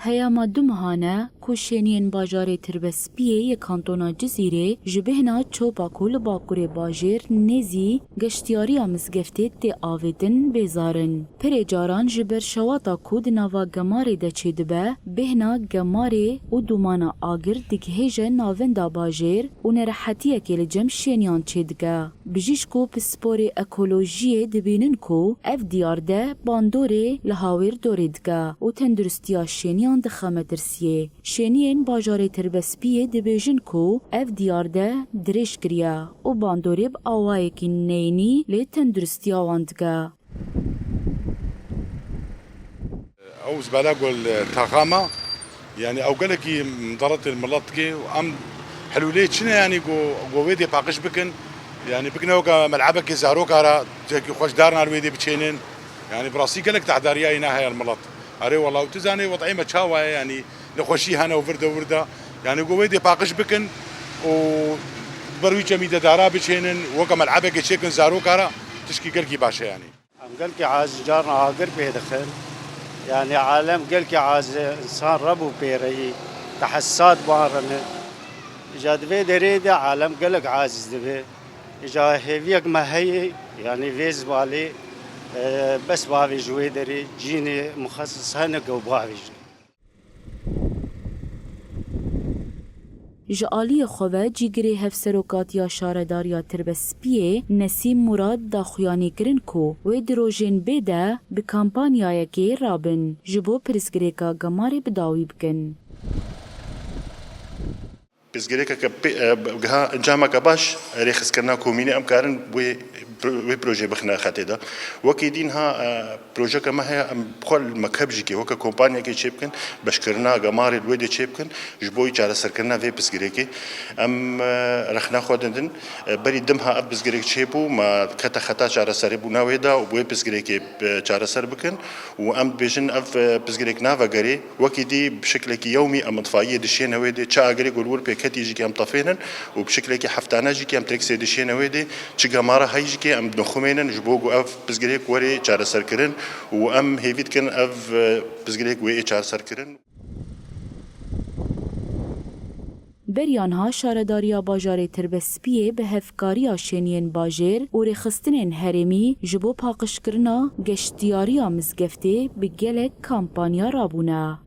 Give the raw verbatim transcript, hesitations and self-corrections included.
Peyama du mehan e ku şêniyên bajarê Tirbespiyê yê kantona Cizîrê ji bêhna çopa ku li bakurê bajêr nêzî geştiyariya mizgeftê tê avêtin bêzar in. Pirê caran ji ber şewata ku di nava gemarê de çêdibe, bêhna gemarê û dûmana agir digihêje navenda bajêr û nerehetiyekê li cem şêniyan çêdike. Bijîşk û pisporê ekolojiyê dibînin ku ev diyar de bandorê li hawêr dorê dike û tenduristiya şêniyan dixe metirsiyê. Şêniyên bajarê Tirbespiyê dibêjin ku ev diyar de dirêj kiriye û bandorê bi awayekî neyînî li tenduristiya wan dike. Ew zibala gol taxama, yani ew gelekî midaretê milet dike û em helûlê çi ne, yani go, go wê dê paqij bikin, yani bikine weke melebekê zaroka re, cekî xweş darna li wê dê biçênin. Yani bi rastî gelek tehdariya îna heye li milet. Erê wela, û tu zanê wed'ê me çawa ye, yani nexweşî hene û virde û virde. Yani go wê dê paqij bikin û ber wî çemî de dara biçênin, weke melebekê çêkin zaroka re, tişkî gelkî baş e yani. Em gelkî aciz, carna agir pê dixin. Yanî alem gelkî aciz e, însan rebû pê re yî, tehesisat wan re ne. Îca di vê derê de alem gelek aciz dibe. Îca hêviyek me heye, yanî vê zibalê, e, bes bavêje wê derê, cînê muxesis hene ku bavêjin. Ji aliyê xwe ve cîgirê Hevserokatiya Şaredariya Tirbespiyê Nesîm Murad daxuyanî kirin ku wê di rojên bê de bi kampanyayekê rabin ji bo pirsgirêka gemarê bi dawî bikin. Pirsgirêkeke pê- e, giha encameke baş, rêxistkirina komînê, em karin wê pro- wê projeyê bixine xetê de. Wekî dî niha, e, projeke me heye, em bi xwe li mekeb jî kê weke kompanyekê çêbikin, beşkirina gemarê li wê dê çêbikin, ji bo çareserkirina vê pirsgirêkê. Em, e, rexna xwe didin, e, berî dimha ev pirsgirêk çêbû, me kete xeta çareserîbûna wê de û bi wê pirsgirêkê, e, çareser bikin û em dibêjin ev, e, pirsgirêk navegerê. Wekî dî bi şiklekî yewmî em itfaiyê dişêne wê dê, çi agirê ku li wir pê ketî jî kê em tefênin û bi şiklekî heftane jî kê em trêksê dişêne wê dê, çi gemara heyî jî kê em dixumênin ji bo ku ev pirsgirêk were çareserkirin û em hêvî dikin ev, e, pirsgirêk wê ê çareserkirin. Beriya niha Şaredariya Bajarê Tirbespiyê bi hevkariya şêniyên bajêr û rêxistinên herêmî ji bo paqijkirina geştiyariya mizgeftê bi gelek kampanya rabûne.